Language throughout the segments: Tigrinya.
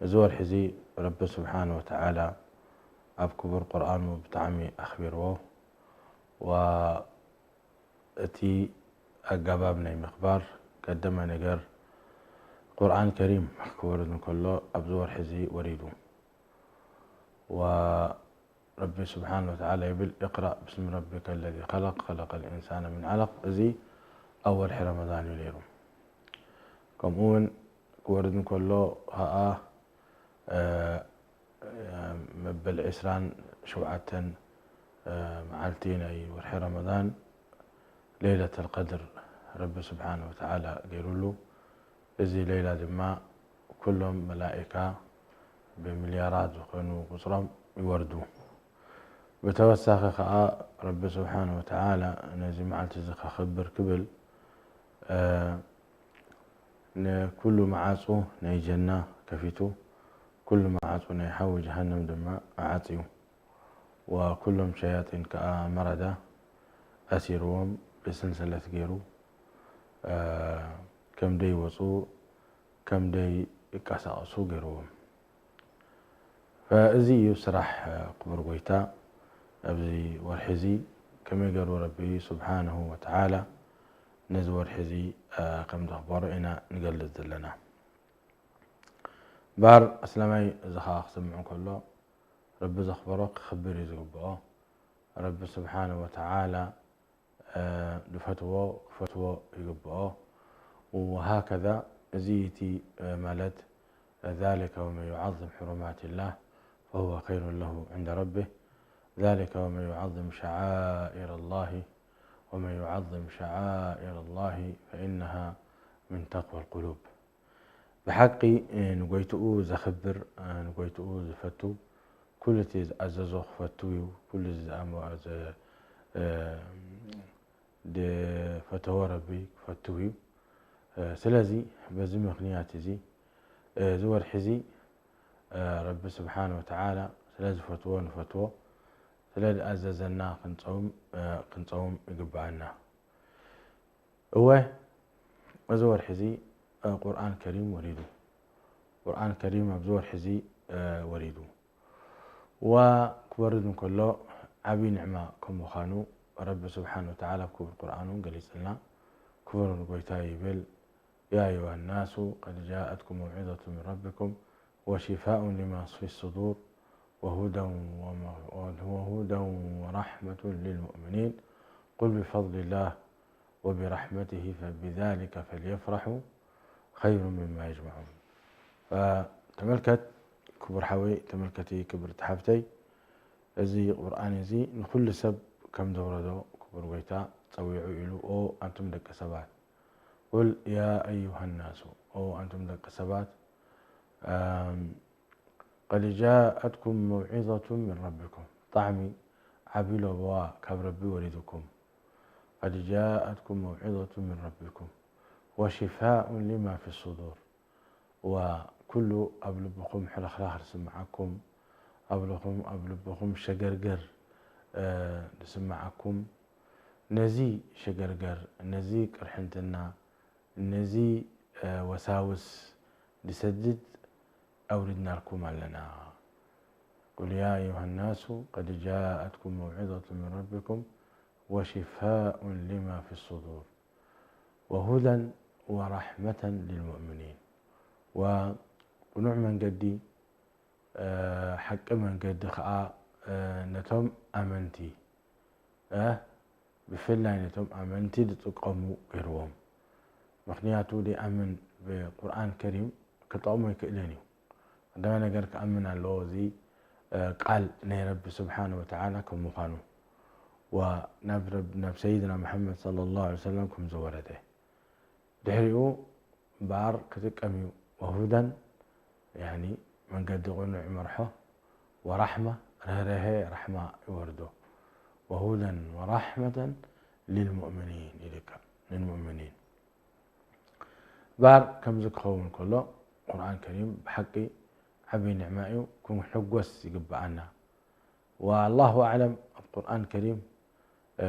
እዚ ወርሒ እዚ ረቢ ስብሓን ወተዓላ ኣብ ክቡር ቁርኣኑ ብጣዕሚ ኣኽቢርዎ። ወእቲ ኣገባብ ናይ ምኽባር ቀደመ ነገር ቁርኣን ከሪም ክወርድ እንከሎ ኣብዚ ወርሒ እዚ ወሪዱ። ወረቢ ስብሓን ወተዓላ ይብል፣ "እቅራእ ብስሚ ረቢከ ለዚ ኸለቅ፣ ኸለቀል ኢንሳነ ምን ዓለቅ።" እዚ ኣብ ወርሒ ረመዳን እዩ ነይሩ። ከምኡ እውን ክወርድ እንከሎ ኸዓ፣ እ፣ መበል ዕስራን ሸውዓተን፣ እ፣ መዓልቲ ናይ ወርሒ ረመዳን ለይለተል ቀድር ረቢ ስብሓነ ወተዓላ ገይሩሉ። እዚ ለይላ ድማ ኩሎም መላኢካ ብሚልያራት ዝኾኑ ቁጽሮም ይወርዱ። ብተወሳኺ ኸዓ ረቢ ስብሓነ ወተዓላ ነዚ መዓልቲ እዚ ከኽብር ክብል፣ እ፣ ንኩሉ መዓጹ ናይ ጀና ከፊቱ፣ ኩሉ መዓጹ ናይ ሓዊ ጀሃነም ድማ ኣዓጽዩ። ወኩሎም ሸያጢን ከኣ መረዳ ኣሲርዎም ብሰንሰለት ገይሩ፣ እ፣ ከም ደይወጹ፣ ከም ደይንቀሳቐሱ ገይርዎም። ፈእዚ እዩ ስራሕ ክቡር ጎይታ ኣብዚ ወርሒ እዚ ከመይ ገይሩ ረቢ ስብሓንሁ ወተዓላ ነዚ ወርሒ እዚ፣ እ፣ ከም ዘኽበሮ ኢና ንገልጽ ዘለና። እምበኣር ኣስላማይ እዚ ኸኣ ክስምዕ እንከሎ ረቢ ዘኽበሮ ክኽብር እዩ ዝግብኦ። ረቢ ስብሓንሁ ወተዓላ፣ እ፣ ዝፈትዎ ክፈትዎ ይግብኦ። ወሃከዛ እዚ እቲ፣ እ፣ ማለት ذلك ومن يعظم حرمات الله فهو خير له عند ربه ذلك ومن يعظم شعائر الله ومن يعظم شعائر الله فإنها من تقوى القلوب። ብሓቂ፣ እ፣ ንጎይትኡ ዘኽብር፣ እ፣ ንጎይትኡ ዝፈቱ፣ ኩሉ እቲ ዝኣዘዞ ክፈቱ እዩ፣ ኩሉ እዚ ዝኣመ-፣ ዘ-፣ እ፣ ዝፈተዎ ረቢ ክፈቱ እዩ። እ፣ ስለዚ በዚ ምኽንያት እዚ፣ እ፣ እዚ ወርሒ እዚ፣ እ፣ ረቢ ስብሓነ ወተዓላ ስለ ዝፈትዎ ንፈትዎ፣ ስለ ዝኣዘዘና ክንጸውም፣ እ፣ ክንጸውም ይግብኣና። እወ፣ እዚ ወርሒ እዚ፣ እ፣ ቁርኣን ከሪም ወሪዱ። ቁርኣን ከሪም ኣብዚ ወርሒ እዚ፣ እ፣ ወሪዱ። ወክወርድ እንከሎ ዓብዪ ንዕማ ከም ምዃኑ ረቢ ስብሓን ወተዓላ ኣብ ክቡር ቁርኣኑ ገሊጽልና። ክቡር ጎይታ ይብል፣ يا أيها الناس قد جاءتكم موعظة من ربكم وشفاء لما في الصدور وهدى وم-، وهدى ورحمة للمؤمنين قل بفضل الله وبرحمته فبذلك فليفرحوا خير مما يجمعون. فتملكت ክቡር ሓወይ፣ ተመልከቲ ክብርቲ ሓፍተይ፣ እዚ ቁርኣን እዚ ንኹሉ ሰብ ከም ዘውረዶ ክቡር ጎይታ ጸዊዑ ኢሉ፣ ኦ ኣንቱም ደቂ ሰባት፣ قل يا أيها الناس، ኦ ኣንቱም ደቂ ሰባት፣ ኣም፣ قد جاءتكم موعظة من ربكم، ብጣዕሚ ዓቢ ለበዋ ካብ ረቢ ወሪዱኩም። قد جاءتكم موعظة من ربكم وشفاء لما في الصدور። ወኩሉ ኣብ ልብኹም ሕርኽራኽ ዝስምዓኩም፣ ኣብ ልኹም-፣ ኣብ ልብኹም ሸገርገር፣ እ፣ ዝስምዓኩም፣ ነዚ ሸገርገር፣ ነዚ ቅርሕንትና፣ ነዚ፣ እ፣ ወሳውስ ዝሰድድ ኣውሪድናልኩም ኣለና። قل يا أيها الناس قد جاءتكم موعظة من ربكم وشفاء لما في الصدور وهدى ورحمة للمؤمنين። ወቅኑዕ መንገዲ፣ እ፣ ሓቂ መንገዲ ኸኣ፣ እ፣ ነቶም ኣመንቲ፣ እ፣ ብፍላይ ነቶም ኣመንቲ ዝጥቀሙ ገይርዎም። ምኽንያቱ ዘይኣምን ብቁርኣን ከሪም ክጠቕሞ ኣይክእልን እዩ። ቀዳማይ ነገር ክኣምን ኣለዎ፣ እዚ፣ እ፣ ቃል ናይ ረቢ ስብሓነ ወተዓላ ከም ምዃኑ፣ ወናብ ረብ-፣ ናብ ሰይድና መሓመድ ሰለላሁ ዐለይሂ ወሰለም ከም ዝወረደ። ድሕሪኡ እምበኣር ክጥቀም እዩ። ወሁደን፣ ያኒ መንገዲ ቅኑዕ ይመርሖ፣ ወራሕማ፣ ርህራሄ ራሕማ ይወርዶ። ወሁደን ወራሕመተን ሊልሙእሚኒን ኢልካ፣ ሊልሙእሚኒን። እምበኣር ከምዚ ክኸውን ከሎ፣ ቁርኣን ከሪም ብሓቂ ዓብዪ ኒዕማ እዩ፣ ክንሕጎስ ይግብኣና። ወኣላሁ ኣዕለም፣ ኣብ ቁርኣን ከሪም፣ እ፣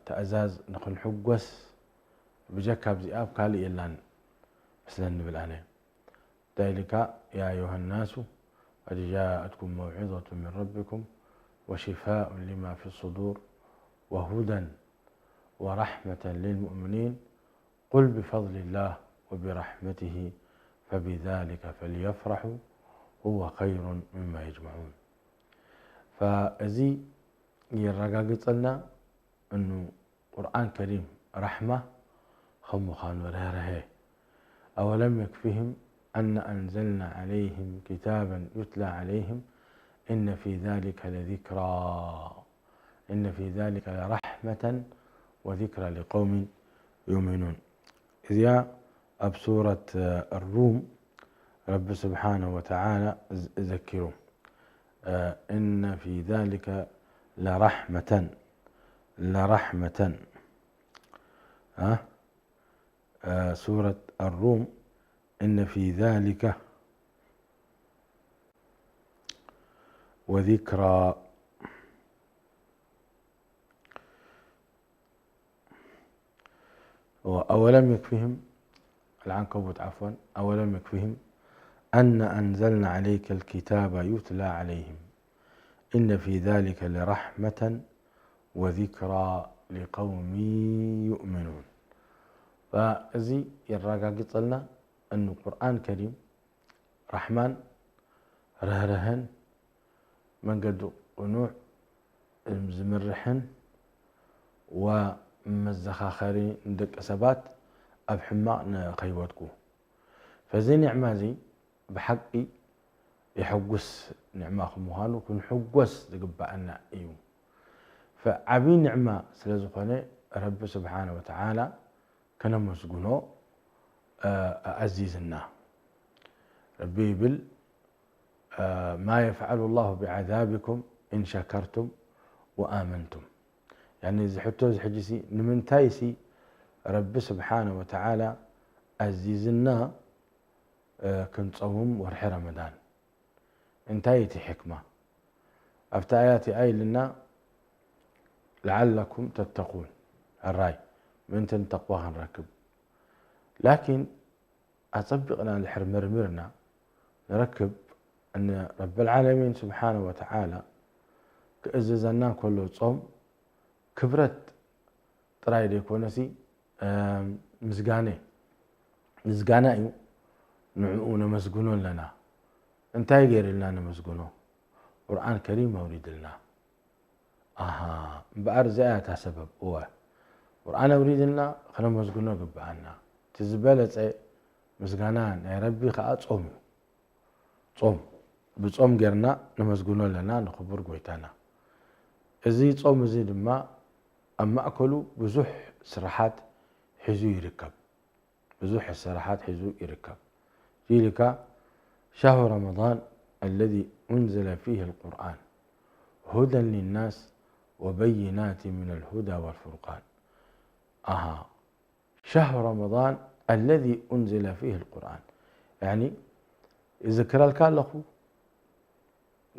ትእዛዝ ንኽንሕጎስ ብጀካ ኣብዚኣ ኣብ ካልእ የላን መስለኒ ንብል ኣነ። ذلك يا أيها الناس قد جاءتكم موعظة من ربكم وشفاء لما في الصدور وهدى ورحمة للمؤمنين قل بفضل الله وبرحمته فبذلك فليفرحوا هو خير مما يجمعون. فأزي يرغاغصلنا أنه قرآن كريم رحمة خمخان ورهره. أولم يكفهم أن أنزلنا عليهم كتابا يتلى عليهم إن في ذلك لذكرى إن في ذلك لرحمة وذكرى لقوم يؤمنون. إذا أب سورة الروم رب سبحانه وتعالى ذكره إن في ذلك لرحمة لرحمة ها آه، سورة الروم إن في ذلك وذكرى أولم يكفهم العنكبوت عفوا أولم يكفهم أن أنزلنا عليك الكتاب يتلى عليهم إن في ذلك لرحمة وذكرى لقوم يؤمنون. فأزي يرغاغصلنا أن القرآن الكريم رحمن رهرهن መንገዲ ቅኑዕ ዝምርሕን ወመዘኻኸሪ ንደቂ ሰባት ኣብ ሕማቕ ንኸይወድቁ። ፈዚ ኒዕማ እዚ ብሓቂ የሐጉስ ኒዕማ ከምዃኑ ክንሕጎስ ዝግባኣና እዩ። ፈዓብዪ ኒዕማ ስለ ዝኾነ ረቢ ስብሓነ ወተዓላ ከነመስግኖ ኣዚዝና። ረቢ ይብል ما يفعل الله بعذابكم إن شكرتم وآمنتم. يعني እዚ ሕቶ እዚ ሕጂ ሲ ንምንታይ ሲ ረቢ ስብሓነ ወተዓላ ኣዚዝና ክንጸውም ወርሒ ረመዳን እንታይ እቲ ሕክማ? ኣብቲ ኣያት ኣይ ኢልና لعلكم تتقون ሕራይ ምእንቲ ንተቕዋ ክንረክብ ላኪን ኣጸቢቕና እንድሕር መርሚርና ንረክብ እነ ረበልዓለሚን ስብሓነ ወተዓላ ክእዝዘና እንከሎ ጾም ክብረት ጥራይ ዘይኮነሲ ምስጋነ ምስጋና እዩ። ንዕኡ ነመስግኖ ኣለና። እንታይ ገይርልና ነመስግኖ? ቁርኣን ከሪም ኣውሪድልና። ኣሃ እምበኣር እዚኣ እያ እታ ሰበብ። እወ ቁርኣን ኣውሪድልና ክነመስግኖ ግብኣና። እቲ ዝበለጸ ምስጋና ናይ ረቢ ከኣ ጾም እዩ። ጾም ብጾም ጌርና ነመስግኖ ኣለና ንኽቡር ጎይታና። እዚ ጾም እዚ ድማ ኣብ ማእከሉ ብዙሕ ስራሓት ሒዙ ይርከብ። ብዙሕ ስራሓት ሒዙ ይርከብ። ኢልካ شهر رمضان الذي أنزل فيه القرآن هدى للناس وبينات من الهدى والفرقان. ኣሃ شهر رمضان الذي أنزل فيه القرآن يعني ይዝክረልካ ኣለኹ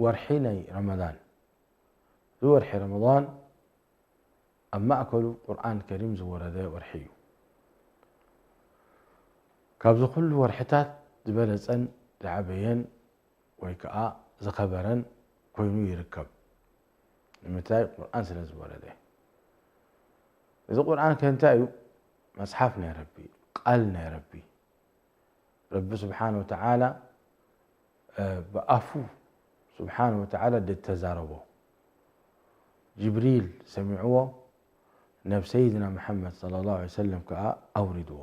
ወርሒ ናይ ረመዳን እዚ ወርሒ ረመዳን ኣብ ማእከሉ ቁርኣን ከሪም ዝወረደ ወርሒ እዩ። ካብዚ ኩሉ ወርሕታት ዝበለጸን ዝዓበየን ወይ ከዓ ዝኸበረን ኮይኑ ይርከብ። ንምንታይ? ቁርኣን ስለ ዝወረደ። እዚ ቁርኣን ከ እንታይ እዩ? መፅሓፍ ናይ ረቢ፣ ቃል ናይ ረቢ። ረቢ ስብሓን ወተዓላ ብኣፉ ስብሓን ወተዓላ ደተዛረቦ ጅብሪል ሰሚዕዎ ናብ ሰይድና መሓመድ صلى الله عليه وسلم ከዓ ኣውሪድዎ።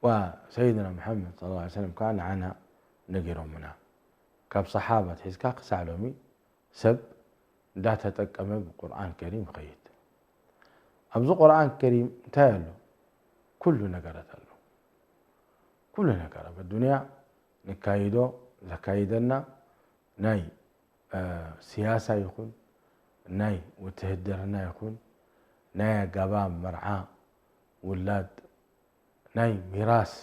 ዋ ሰይድና መሓመድ صلى الله عليه وسلم ከዓ ንዓና ነጊሮምና። ካብ ሰሓባት ሒዝካ ክሳዕ ሎሚ ሰብ እንዳተጠቀመ ብቁርኣን ከሪም ይኸይድ። ኣብዚ ቁርኣን ከሪም እንታይ ኣሎ? ኩሉ ነገራት ኣሎ። ኩሉ ነገር ኣብ ኣዱንያ ንካይዶ ዘካይደና ናይ ስያሳ ይኹን ናይ ውትህድርና ይኹን ናይ ኣጋባብ መርዓ ውላድ ናይ ሚራስ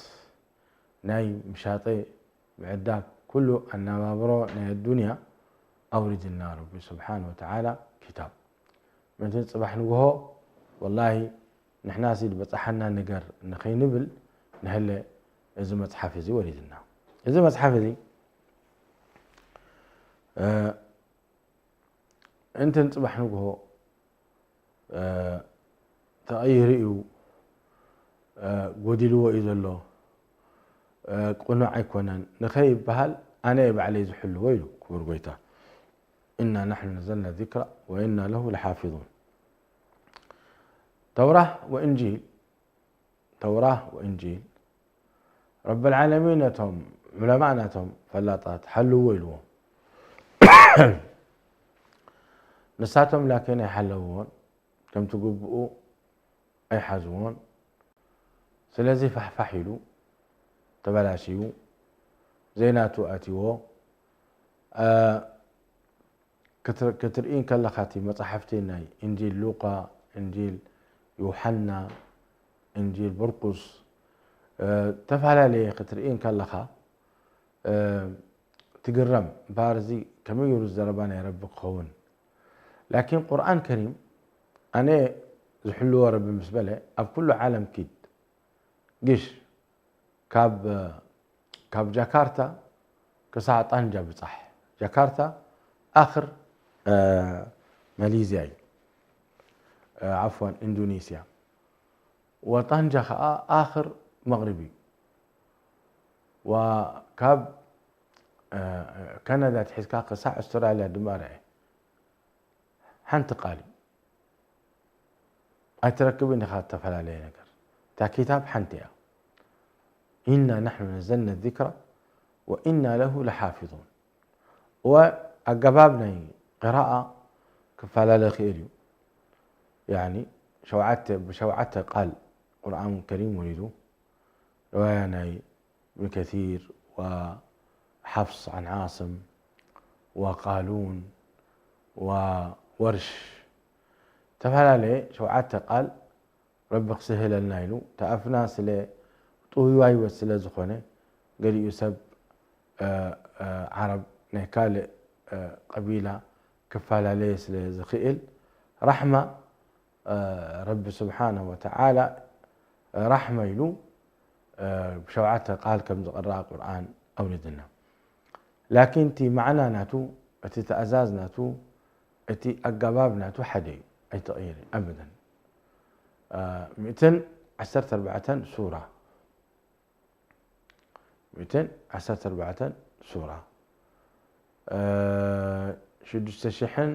ናይ ምሻጠ ምዕዳግ ኩሉ ኣነባብሮ ናይ ኣዱንያ ኣውሪድልና ረቢ ስብሓን ወተዓላ ኪታብ ምእንቲ ፅባሕ ንግሆ ወላሂ ንሕናሲ ዝበፅሓና ነገር ንኸይንብል ንህለ እዚ መጽሓፍ እዚ ወሪድና። እዚ መጽሓፍ እዚ፣ እ፣ እንትን ጽባሕ ንግሆ፣ እ፣ ተቐይሩ እዩ፣ እ፣ ጎዲልዎ እዩ ዘሎ፣ እ፣ ቅኑዕ ኣይኮነን ንኸይበሃል ኣነ እየ ባዕለይ ዝሕልዎ ኢሉ ክቡር ጎይታ። "ኢና ናሕኑ ነዘልና ዚክራ ወኢና ለሁ ለሓፊዙን።" ተውራ ወእንጂል፣ ተውራ ወእንጂል ረብል ዓለሚን ነቶም ዑለማእ ናቶም ፈላጣት ሓልዎ ኢልዎም። ንሳቶም ላኪን ኣይሓለውዎን፣ ከምቲ ግብኡ ኣይሓዝዎን። ስለዚ ፋሕፋሕ ኢሉ ተበላሽዩ፣ ዘይናቱ ኣትይዎ። እ፣ ክትር-፣ ክትርኢ እንከለኻ እቲ መጻሕፍቲ ናይ እንጂል ሉቃ፣ እንጂል ዮሓና፣ እንጂል መርቆስ፣ እ፣ ተፈላለየ ክትርኢ እንከለኻ፣ እ፣ ትግረም። እምበኣር እዚ ከመይ ገይሩ ዘረባ ናይ ረቢ ክኸውን? ላኪን ቁርኣን ከሪም ኣነ ዝሕልዎ ረቢ ምስ በለ ኣብ ኩሉ ዓለም ኪድ ግሽ ካብ፣ ካብ ጃካርታ ክሳዕ ጣንጃ ብጻሕ። ጃካርታ ኣኽር፣ እ፣ ማሌዝያ እዩ። እ፣ ዓፍዋን፣ ኢንዶኔስያ። ወጣንጃ ኸኣ ኣኽር መቕሪብ እዩ። ወካብ፣ እ፣ ካናዳ ትሒዝካ ክሳዕ ኣውስትራልያ ድማ ርአ። ሓንቲ ቃል እዩ። ኣይትረክብን ኢኻ እተፈላለየ ነገር። እታ ኪታብ ሓንቲ እያ። ኢና ናሕኑ ነዘልና ዚክራ ወኢና ለሁ ለሓፊዙን። እወ፣ ኣገባብ ናይ ቅራኣ ክፈላለ ይኽእል እዩ። ያኒ ሸውዓተ፣ ብሸውዓተ ቃል ቁርኣን ከሪም ወሪዱ። ርዋያ ናይ ابن كثير وحفص عن عاصم وقالون وورش። ዝተፈላለየ ሸውዓተ ቃል ረቢ ክስህለልና ኢሉ፣ እቲ ኣፍና ስለ ጥውይዋይ ስለ ዝኾነ፣ ገሊኡ ሰብ፣ እ፣ እ፣ ዓረብ ናይ ካልእ፣ እ፣ ቀቢላ ክፈላለየ ስለ ዝኽእል፣ ራሕማ እ፣ ረቢ ስብሓነሁ ወተዓላ ራሕማ ኢሉ፣ እ፣ ብሸውዓተ ቃል ከም ዝቕራእ ቁርኣን ኣውሪድና። ላኪን እቲ ማዕና ናቱ፣ እቲ ትእዛዝ ናቱ፣ እቲ ኣገባብ ናቱ ሓደ እዩ፣ ኣይተቐየረን ኣበደን። እ፣ ሚእትን ዓሰርተ ኣርባዕተን ሱራ፣ ሚእትን ዓሰርተ ኣርባዕተን ሱራ፣ እ፣ ሽዱሽተ ሽሕን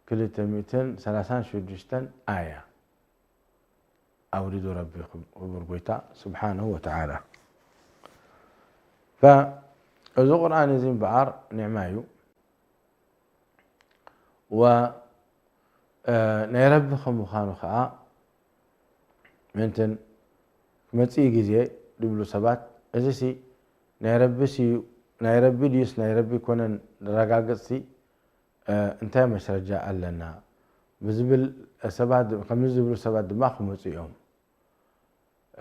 ክልተ ሚእትን ሰላሳን ሽዱሽተን ኣያ ኣውሪዱ ረቢ ክቡር ጎይታ ስብሓነሁ ወተዓላ። ፈ-፣ እዚ ቁርኣን እዚ እምበኣር ኒዕማ እዩ። ወ-፣ እ፣ ናይ ረቢ ከም ምዃኑ ኸዓ ምእንትን ክመጽእ ግዜ ዝብሉ ሰባት፣ እዚሲ ናይ ረቢሲ፣ ናይ ረቢ ድዩስ ናይ ረቢ ኣይኮነን ዘረጋግጽሲ፣ እ፣ እንታይ መስረጃ ኣለና ብዝብል ሰባት፣ ከምዚ ዝብሉ ሰባት ድማ ክመጹ እዮም።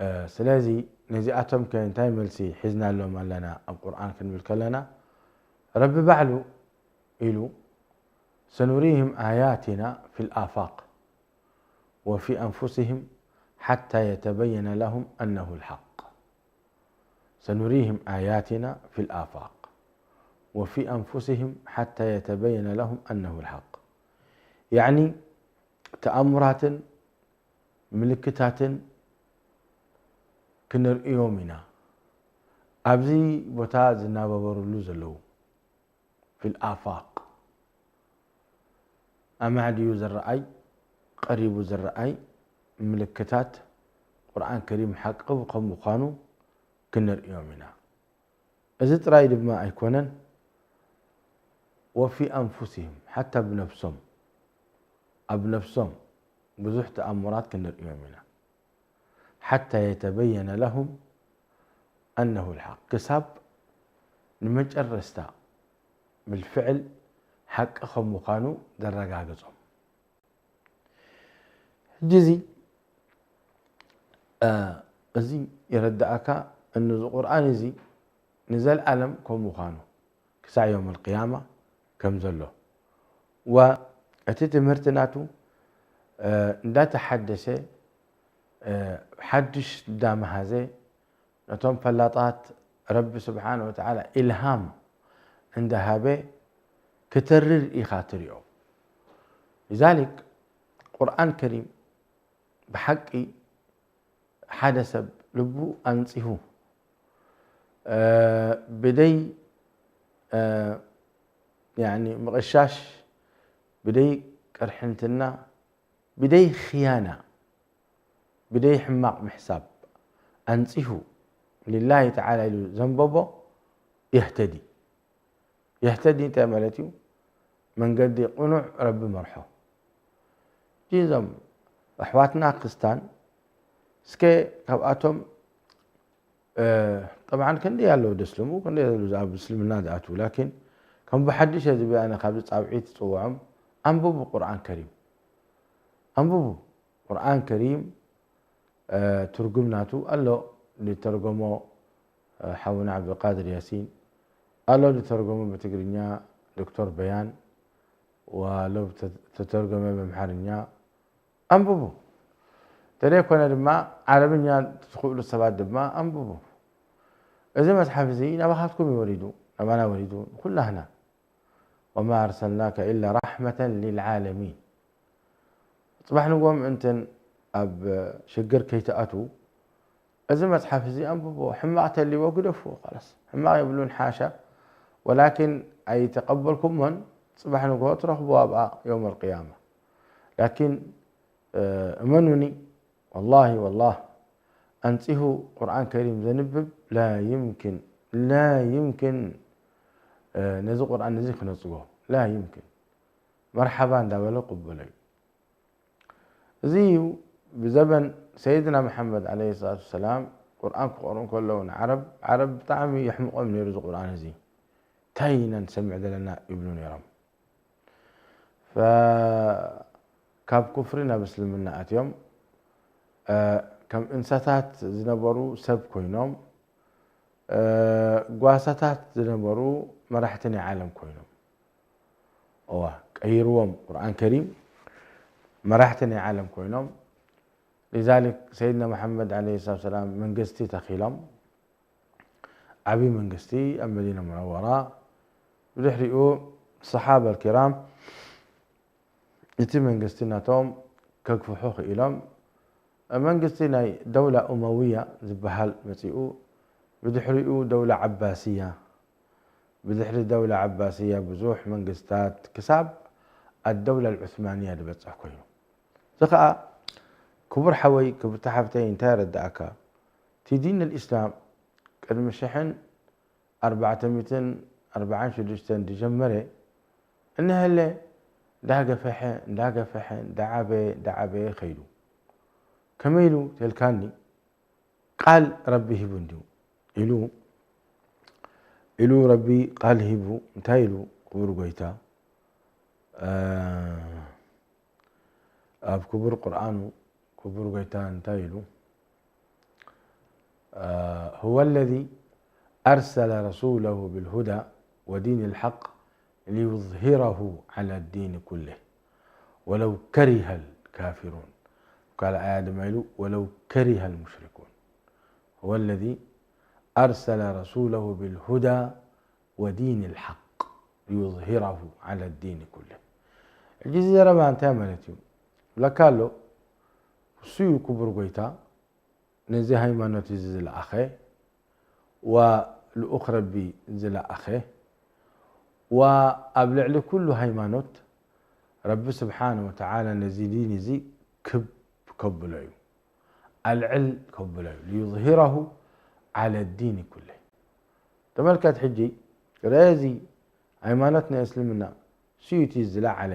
እ፣ ስለዚ ነዚኣቶም ከ እንታይ መልሲ ሒዝናሎም ኣለና ኣብ ቁርኣን ክንብል ከለና፣ ረቢ ባዕሉ ኢሉ፣ "ሰኑሪሂም ኣያቲና ፊል ኣፋቅ ወፊ ኣንፉሲሂም ሓታ የተበየነ ለሁም ኣነሁ ልሓቅ። ሰኑሪሂም ኣያቲና ፊል ኣፋቅ ወፊ ኣንፉሲሂም ሓታ የተበየነ ለሁም ኣነሁ ልሓቅ።" ያዕኒ ተኣምራትን ምልክታትን ክነርእዮም ኢና። ኣብዚ ቦታ ዝናበበሩሉ ዘለዉ፣ ፊል ኣፋቅ፣ ኣማዕድዩ ዝረኣይ፣ ቀሪቡ ዝረኣይ ምልክታት ቁርኣን ከሪም ሓቂ ከም ምዃኑ ክነርእዮም ኢና። እዚ ጥራይ ድማ ኣይኮነን፣ ወፊ ኣንፉሲሂም፣ ሓታ ብነብሶም፣ ኣብ ነብሶም ብዙሕ ተኣምራት ክንርእዮም ኢና። ሓታ የተበየነ ለሁም ኣነሁ ልሓቅ፣ ክሳብ ንመጨረስታ ብልፍዕል ሓቂ ከም ምዃኑ ዘረጋግጾም። ሕጂ እዚ፣ እ፣ እዚ የረድኣካ፣ እነዚ ቁርኣን እዚ ንዘለኣለም ከም ምዃኑ፣ ክሳዕ ዮም ኣልቅያማ ከም ዘሎ፣ ወ-፣ እቲ ትምህርቲ ናቱ፣ እ፣ እንዳተሓደሰ፣ እ፣ ሓድሽ እንዳመሃዘ፣ ነቶም ፈላጣት ረቢ ስብሓነ ወተዓላ ኢልሃም እንዳሃበ ክተርር ኢኻ ትሪኦ። ሊዛሊክ ቁርኣን ከሪም ብሓቂ ሓደ ሰብ ልቡ ኣንጺሁ፣ እ፣ ብደይ፣ እ፣ ያኒ ምቕሻሽ፣ ብደይ ቅርሕንትና፣ ብደይ ኽያና፣ ብደይ ሕማቕ ምሕሳብ ኣንጺሁ ሊላሂ ተዓላ ኢሉ ዘንበቦ የህተዲ። የህተዲ እንታይ ማለት እዩ? መንገዲ ቅኑዕ ረቢ መርሖ። እዞም ኣሕዋትና ክርስታን እስከ ካብኣቶም፣ እ፣ ጠብዓን ክንደይ ኣለዉ ደስልሙ፣ ክንደይ ኣለዉ ኣብ እስልምና ዝኣትዉ፣ ላኪን ከም ብሓድሽ እየ ዝብል ኣነ ካብዚ ጻውዒት ዝጽውዖም፣ ኣንብቡ ቁርኣን ከሪም። ኣንብቡ ቁርኣን ከሪም፣ እ፣ ትርጉም ናቱ ኣሎ ዝተርጎሞ፣ እ፣ ሓውና ዓብዱልቃድር ያሲን፣ ኣሎ ዝተርጎሞ ብትግርኛ ዶክተር በያን፣ ወኣሎ ተ-፣ ተተርጎመ በምሓርኛ። ኣንብቡ። እንተደይኮነ ድማ ዓረብኛ ትኽእሉ ሰባት ድማ ኣንብቡ። እዚ መጽሓፍ እዚ ናባኻትኩም እዩ ወሪዱ፣ ናባና ወሪዱ፣ ንኹላህና። ወማ ኣርሰልናከ ኢላ ራሕመተን ሊልዓለሚን። ጽባሕ ንግሆ ምእንትን ኣብ ሽግር ከይትኣትዉ፣ እዚ መጽሓፍ እዚ ኣንብቦ። ሕማቕ ተልይዎ ግደፍዎ፣ ኻላስ። ሕማቕ የብሉን፣ ሓሻ። ወላኪን ኣይተቐበልኩሞን፣ ጽባሕ ንግሆ ትረኽብዎ ኣብኣ የውመል ቅያማ። ላኪን፣ እ፣ እመኑኒ፣ ወላሂ፣ ወላሂ፣ ኣንጺሁ ቁርኣን ከሪም ዘንብብ ላ ይምኪን፣ ላ ይምኪን፣ እ፣ ነዚ ቁርኣን እዚ ክነጽጎ፣ ላ ይምኪን። መርሓባ እንዳበለ ቅበሎ እዩ። እዚ እዩ ብዘበን ሰይድና መሓመድ ዓለይሂ ሰላቱ ወሰላም ቁርኣን ክቐርኡ ከለዉ ንዓረብ፣ ዓረብ ብጣዕሚ የሕምቖም ነይሩ እዚ ቁርኣን እዚ። እንታይ ኢና ንሰምዕ ዘለና ይብሉ ነይሮም። ፈ-፣ ካብ ኩፍሪ ናብ እስልምና ኣትዮም፣ እ፣ ከም እንስሳታት ዝነበሩ ሰብ ኮይኖም፣ እ፣ ጓሳታት ዝነበሩ መራሕቲ ናይ ዓለም ኮይኖም። እዋ፣ ቀይርዎም ቁርኣን ከሪም፣ መራሕቲ ናይ ዓለም ኮይኖም። ሊዛሊክ ሰይድና መሓመድ ዓለይሂ ሰላቱ ወሰላም መንግስቲ ተኺሎም፣ ዓብዪ መንግስቲ ኣብ መዲና ሙነወራ። ብድሕሪኡ ሰሓባ ኣልኪራም እቲ መንግስቲ ናቶም ከግፍሑ ክኢሎም። መንግስቲ ናይ ደውላ ኡመውያ ዝበሃል መጺኡ፣ ብድሕሪኡ ደውላ ዓባስያ፣ ብድሕሪ ደውላ ዓባስያ ብዙሕ መንግስታት ክሳብ ኣደውላ ኣልዑስማንያ ዝበጽሕ ኮይኑ። እዚ ኸኣ ክቡር ሓወይ፣ ክብርቲ ሓፍተይ እንታይ የረድኣካ? እቲ ዲን ኣልኢስላም ቅድሚ ሽሕን ኣርባዕተ ሚእትን ኣርባዓን ሽዱሽተን ዝጀመረ፣ እንሀለ እንዳገፈሐ፣ እንዳገፈሐ፣ እንዳዓበየ፣ እንዳዓበየ ኸይዱ። ከመይ ኢሉ ተልካኒ? ቃል ረቢ ሂቡ እንድዩ ኢሉ፣ ኢሉ ረቢ ቃል ሂቡ። እንታይ ኢሉ ክቡር ጎይታ? እ፣ ኣብ ክቡር ቁርኣኑ ክቡር ጎይታ እንታይ ኢሉ? እ፣ هو الذي أرسل رسوله بالهدى ودين الحق ليظهره على الدين كله ولو كره الكافرون። ካልእ ኣያ ድማ ኢሉ፣ ولو كره المشركون. هو الذي أرسل رسوله بالهدى ودين الحق ليظهره على الدين كله. ሕጂ እዚ ዘረባ እንታይ ማለት እዩ? ብለካ ኣሎ፣ እሱ እዩ ክቡር ጎይታ፣ ነዚ ሃይማኖት እዚ ዝለኣኸ፣ ዋ ልኡኽ ረቢ ዝለኣኸ፣ ዋ ኣብ ልዕሊ ኩሉ ሃይማኖት ረቢ ስብሓነ ወተዓላ ነዚ ዲን እዚ ክብ ከብሎ እዩ፣ ኣልዕል ከብሎ እዩ። ليظهره على الدين كله። ተመልከት ሕጂ፣ ርአ እዚ ሃይማኖት ናይ እስልምና ስዩቲ ዝለዓለ፣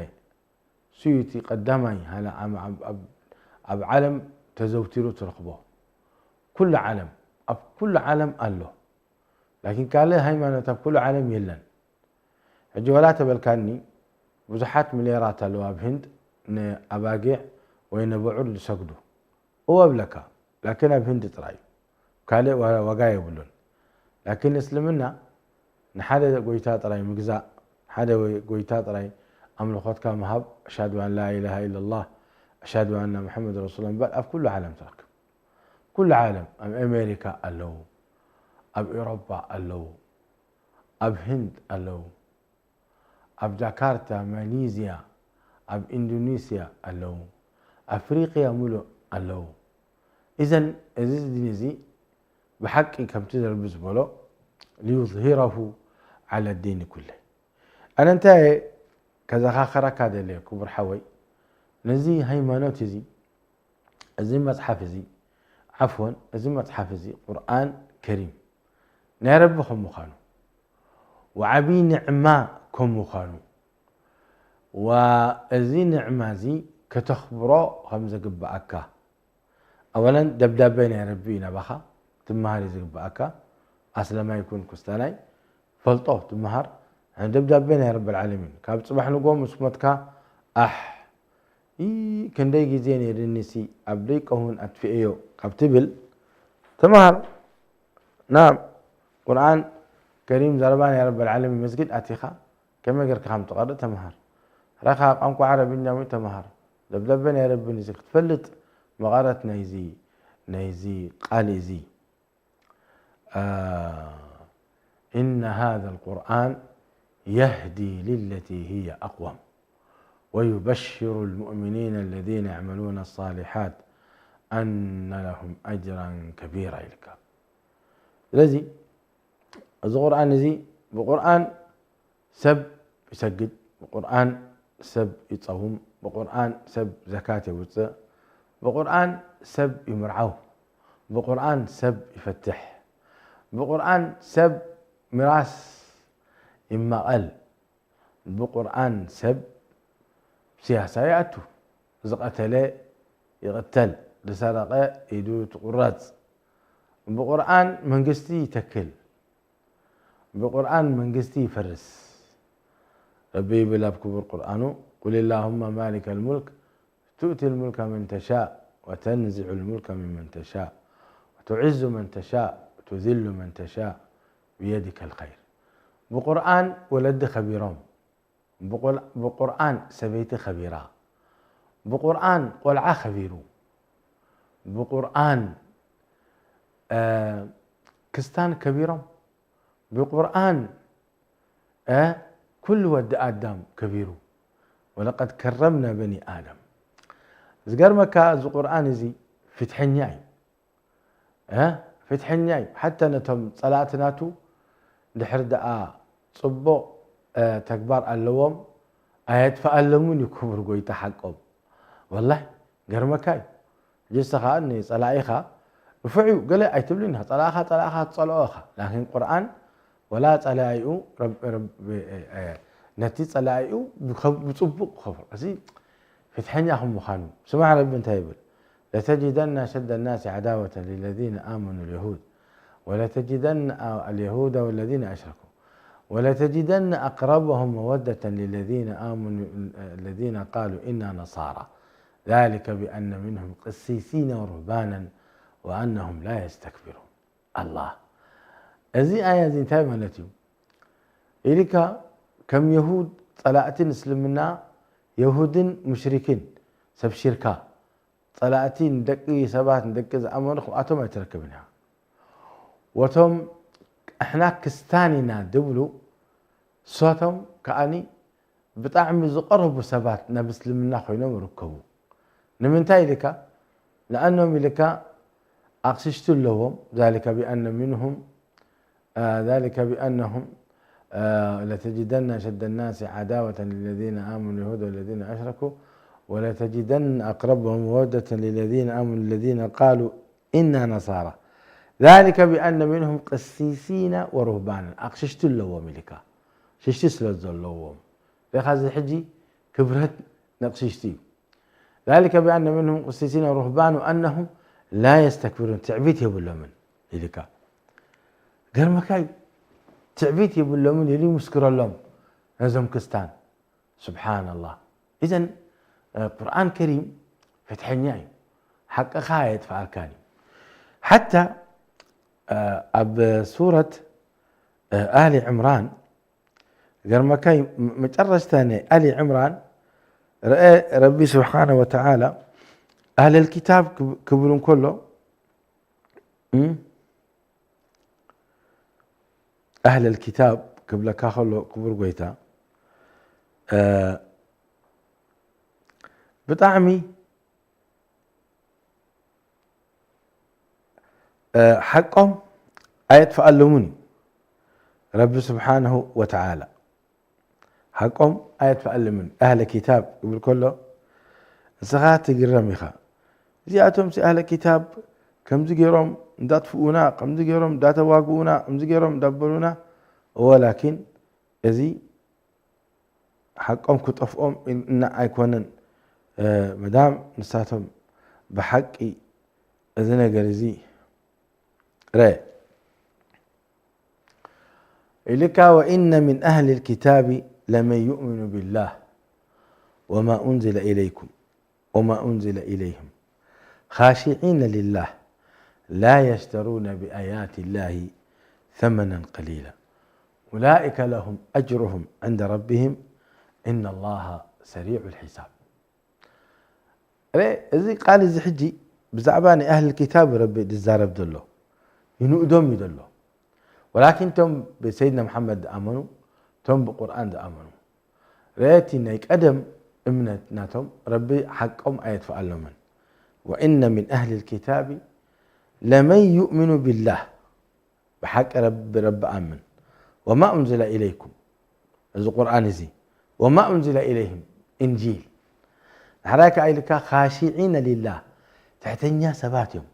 ስዩቲ ቀዳማይ ሃለ-፣ ኣብ፣ ኣብ፣ ኣብ፣ ኣብ ዓለም ተዘውቲሩ ትረኽቦ። ኩሉ ዓለም፣ ኣብ ኩሉ ዓለም ኣሎ። ላኪን ካልእ ሃይማኖት ኣብ ኩሉ ዓለም የለን። ሕጂ ወላ ተበልካኒ፣ ብዙሓት ሚልዮራት ኣለዉ ኣብ ህንድ ንኣባጊዕ ወይ ንብዑር ዝሰግዱ። እወ እብለካ፣ ላኪን ኣብ ህንድ ጥራይ እዩ። ካልእ ዋ-፣ ዋጋ የብሉን። ላኪን እስልምና ንሓደ ጎይታ ጥራይ ምግዛእ፣ ሓደ ወይ ጎይታ ጥራይ ኣምልኾትካ ምሃብ፣ ኣሽሃዱ ኣን ላ ኢላሃ ኢለላህ፣ ኣሽሃዱ ኣና ሙሐመድ ረሱሉላህ ምባል ኣብ ኩሉ ዓለም ትረክብ። ኩሉ ዓለም፣ ኣብ ኣሜሪካ ኣለዉ፣ ኣብ ኤውሮጳ ኣለዉ፣ ኣብ ህንድ ኣለዉ፣ ኣብ ጃካርታ፣ ማሊዝያ፣ ኣብ ኢንዶኔስያ ኣለዉ፣ ኣፍሪቅያ ምሉእ ኣለዉ። እዘን እዚ ዲን እዚ ብሓቂ ከምቲ ረቢ ዝበሎ ሊዩዝሂረሁ ዓለ ዲን ኩለ። ኣነ እንታይ ከዘኻኸረካ ደልየ ክቡር ሓወይ፣ ነዚ ሃይማኖት እዚ፣ እዚ መጽሓፍ እዚ ዓፍወን፣ እዚ መጽሓፍ እዚ ቁርኣን ከሪም ናይ ረቢ ከም ምዃኑ፣ ወዓቢ ንዕማ ከም ምዃኑ፣ ወእዚ ንዕማ እዚ ከተኽብሮ ከም ዝግብኣካ። ኣወለን ደብዳቤ ናይ ረቢ እዩ ናባኻ፣ ትመሃር እዩ ዝግብኣካ። ኣስለማይ ይኩን ኩስታናይ ፈልጦ ትመሃር። ደብዳቤ ናይ ረቢ ዓለሚን ካብ ጽባሕ ንጎ ምስ ሞትካ ኣሕ ይ ክንደይ ግዜ ነይርኒሲ ኣብ ደይቀ እውን ኣጥፍኤዮ ካብ ትብል ተምሃር። ናብ ቁርኣን ከሪም ዘረባ ናይ ረቢ ዓለሚን መስጊድ ኣቲኻ ከመይ ጌርካ ከም ትቐርእ ተምሃር። ረኻ ቋንቋ ዓረብኛ እውን ተምሃር። ደብዳቤ ናይ ረቢ ንዚ ክትፈልጥ መቐረት ናይዚ ናይዚ ቃል እዚ። آه، إن هذا القرآن يهدي للتي هي أقوم ويبشر المؤمنين الذين يعملون الصالحات أن لهم أجرا كبيرا ኢልካ። ስለዚ እዚ ቁርኣን እዚ ብቁርኣን ሰብ ይሰግድ፣ ብቁርኣን ሰብ ይጸውም፣ ብቁርኣን ሰብ ዘካት የውጽእ፣ ብቁርኣን ሰብ ይምርዓው፣ ብቁርኣን ሰብ ይፈትሕ፣ ብቁርኣን ሰብ ሚራስ ይማቐል፣ ብቁርኣን ሰብ ሲያሳ ይኣቱ፣ ዝቐተለ ይቕተል፣ ዝሰረቐ ኢዱ ትቑረጽ፣ ብቁርኣን መንግስቲ ይተክል። ብቁርኣን መንግስቲ ይፈርስ። ረቢ ይብል ኣብ ክቡር ቁርኣኑ፣ قل اللهم مالك الملك تؤتي الملك من تشاء وتنزع الملك ممن تشاء وتعز من تشاء وتذل من تشاء بيدك الخير. ብቁርኣን ወለዲ ከቢሮም፣ ብቁል- ብቁርኣን ሰበይቲ ከቢራ፣ ብቁርኣን ቆልዓ ከቢሩ፣ ብቁርኣን ክስታን ከቢሮም፣ ብቁርኣን ኩሉ ወዲ ኣዳም ከቢሩ። ወለቀድ ከረምና በኒ ኣደም። ዝገርመካ እዚ ቁርኣን እዚ ፍትሐኛ እዩ። ፍትሐኛ እዩ። ሓታ ነቶም ጸላእቲ ናቱ ድሕር ደኣ ጽቡቕ ተግባር ኣለዎም ኣየጥፍኣሎምን እዩ ክቡር ጎይታ ሓቆም። ወላሂ ገርመካ እዩ። ሕጂ ንስኻ ንጸላኢኻ ንፉዕ እዩ ገለ ኣይትብልን ኢኻ። ጸላእኻ ጸላእኻ ትጸልኦ ኢኻ። ላኪን ቁርኣን ወላ ጸላኢኡ ነቲ ጸላኢኡ ብጽቡቕ ክኸፍሮ እዚ ፍትሐኛ ከም ምዃኑ ስማዕ ረቢ እንታይ ይብል? لتجدن أشد الناس عداوة للذين آمنوا اليهود ولتجدن اليهود والذين أشركوا ولتجدن أقربهم مودة للذين آمنوا الذين قالوا إنا نصارى ذلك بأن منهم قسيسين ورهبانا وأنهم لا يستكبرون. ኣላህ እዚ ኣያ እዚ እንታይ ማለት እዩ ኢልካ ከም የሁድ ጸላእትን እስልምና የሁድን ሙሽሪክን ሰብ ሽርካ ጸላእቲ ንደቂ ሰባት ንደቂ ዝኣመኑ ክብኣቶም ኣይትረክብን እያ። ወቶም ኣሕና ክስታን ኢና ድብሉ እሳቶም ከኣኒ ብጣዕሚ ዝቐረቡ ሰባት ናብ እስልምና ኮይኖም ይርከቡ። ንምንታይ ኢልካ ንኣኖም ኢልካ ኣቕሽሽቲ ኣለዎም ذلك بأن منهم ذلك بأنهم لتجدن أشد الناس عداوة للذين آمنوا اليهود والذين أشركوا ولتجدن أقربهم مودة للذين آمنوا الذين قالوا إنا نصارى ذلك بأن منهم قسيسين ورهبانا ኣቕሽሽቲ ኣለዎም ኢልካ ሽሽቲ ስለ ዘለዎም ኻ እዚ ሕጂ ክብረት ነቕሽሽቲ እዩ ذلك بأن منهم قسيسين ورهبان وأنهم لا يستكبرون ትዕቢት የብሎምን ኢልካ ገርመካይ ትዕቢት የብሎምን ኢሉ ይምስክረሎም ነዞም ክስታን ስብሓንላህ እዘን ቁርኣን ከሪም ፍትሐኛ እዩ ሓቅኻ የጥፍኣልካን እዩ ሓታ ኣብ ሱረት ኣሊ ዕምራን ገርመካይ መጨረሽታ ናይ ኣሊ ዕምራን ረአ ረቢ ስብሓነ ወተዓላ ኣህለል ኪታብ ክብል እንከሎ እም፣ ኣህለል ኪታብ ክብለካ ከሎ ክቡር ጎይታ፣ እ፣ ብጣዕሚ፣ እ፣ ሓቆም ኣየጥፍኣሎምን እዩ ረቢ ስብሓንሁ ወተዓላ። ሓቆም ኣየጥፍኣሎምን። ኣህለ ኪታብ ክብል ከሎ ንስኻ ትግረም ኢኻ። እዚኣቶም ሲ ኣህለ ኪታብ ከምዚ ገይሮም እንዳጥፍኡና፣ ከምዚ ገይሮም እንዳተዋግኡና፣ ከምዚ ገይሮም እንዳበሉና፣ ወላኪን እዚ ሓቆም ክጠፍኦም እና ኣይኮነን። እ፣ መዳም ንሳቶም ብሓቂ እዚ ነገር እዚ ረ ኢልካ፣ وإن من أهل الكتاب لمن يؤمن بالله وما أنزل إليكم وما أنزل إليهم خاشعين لله لا يشترون بآيات الله ثمنا قليلا أولئك لهم أجرهم عند ربهم إن الله سريع الحساب. ረ-፣ እዚ ቃል እዚ ሕጂ ብዛዕባ ናይ ኣህል ኪታብ ረቢ ዝዛረብ ዘሎ፣ ይንእዶም እዩ ዘሎ። ወላኪን ቶም ብሰይድና መሓመድ ዝኣመኑ፣ ቶም ብቁርኣን ዝኣመኑ፣ ረ-፣ እቲ ናይ ቀደም እምነት ናቶም ረቢ ሓቆም ኣየጥፍኣሎምን። وإن من أهل الكتاب لمن يؤمن بالله ብሓቂ ረቢ፣ ረቢ ኣምን። وما أنزل إليكم እዚ ቁርኣን እዚ وما أنزل إليهم إنجيل ንሕራይ ከኣ ኢልካ خاشعين لله ትሕተኛ ሰባት እዮም።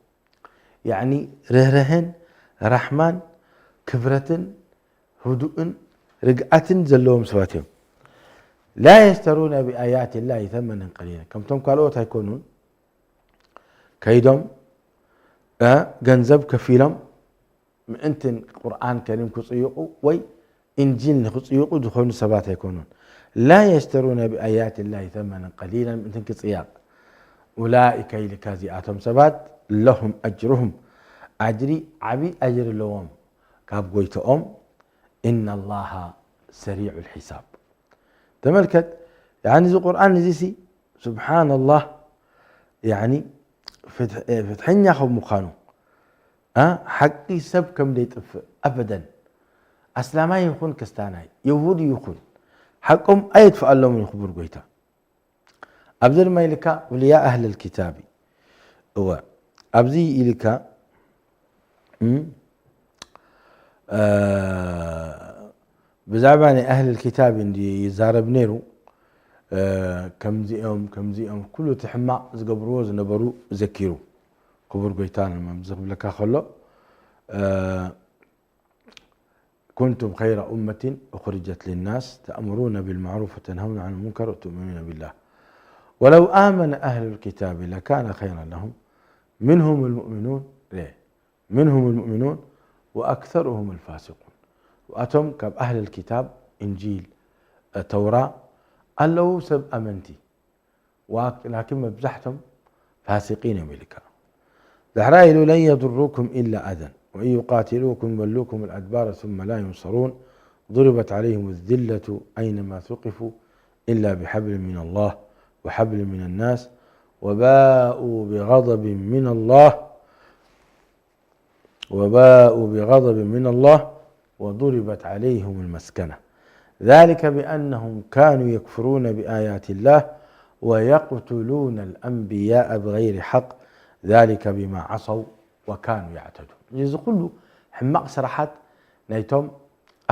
ያዕኒ ርህርህን ራሕማን ክብረትን ህዱእን ርግኣትን ዘለዎም ሰባት እዮም። لا يشترون بآيات الله ثمنا قليلا ከምቶም ካልኦት ኣይኮኑን ከይዶም፣ እ፣ ገንዘብ ከፊሎም ምእንትን ቁርኣን ከሪም ክጽይቑ ወይ እንጂል ንኽጽይቑ ዝኾኑ ሰባት ኣይኮኑን። لا يشترون بآيات الله ثمنا قليلا ምእንትን ክጽያቕ። أولئك ኢልካ እዚኣቶም ሰባት لهم أجرهم ኣጅሪ ዓቢ ኣጅሪ ኣለዎም ካብ ጎይተኦም إن الله سريع الحساب ተመልከት ያኒ እዚ ቁርኣን እዚ ሲ ስብሓንላህ ያኒ ፍትሕ-፣ ፍትሐኛ ከም ምዃኑ ኣ፣ ሓቂ ሰብ ከም ዘይጥፍእ ኣበደን ኣስላማይ ይኹን ክስታናይ የሁድ ይኹን ሓቆም ኣየጥፍኣሎምን ክቡር ጎይታ ኣብዚ ድማ ኢልካ ቁል ያ ኣህለል ኪታቢ እወ ኣብዚ ኢልካ እ፣ ብዛዕባ ናይ ኣህል ኪታብ እንዲ ይዛረብ ነይሩ ከምዚኦም ከምዚኦም ኩሉ እቲ ሕማቕ ዝገብርዎ ዝነበሩ ዘኪሩ ክቡር ጎይታ ኣብዚ ክብለካ ከሎ كنتم خير أمة أخرجت للناس تأمرون بالمعروف وتنهون عن المنكر وتؤمنون بالله ولو آمن أهل الكتاب لكان خيرا لهم منهم المؤمنون ለ منهم المؤمنون وأكثرهم الفاسقون وأتم كاب أهل الكتاب إنجيل التوراة ألو سب أمنتي ولكن مبزحتم فاسقين ملكا دحرائل لن يضروكم إلا أذى وإن يقاتلوكم يولوكم الأدبار ثم لا ينصرون ضربت عليهم الذلة أينما ثقفوا إلا بحبل من الله وحبل من الناس وباءوا بغضب من الله وباءوا بغضب من الله وضربت عليهم المسكنة ذلك بأنهم كانوا يكفرون بآيات الله ويقتلون الأنبياء بغير حق ذلك بما عصوا وكانوا يعتدون እዚ ኩሉ ሕማቕ ስራሓት ናይቶም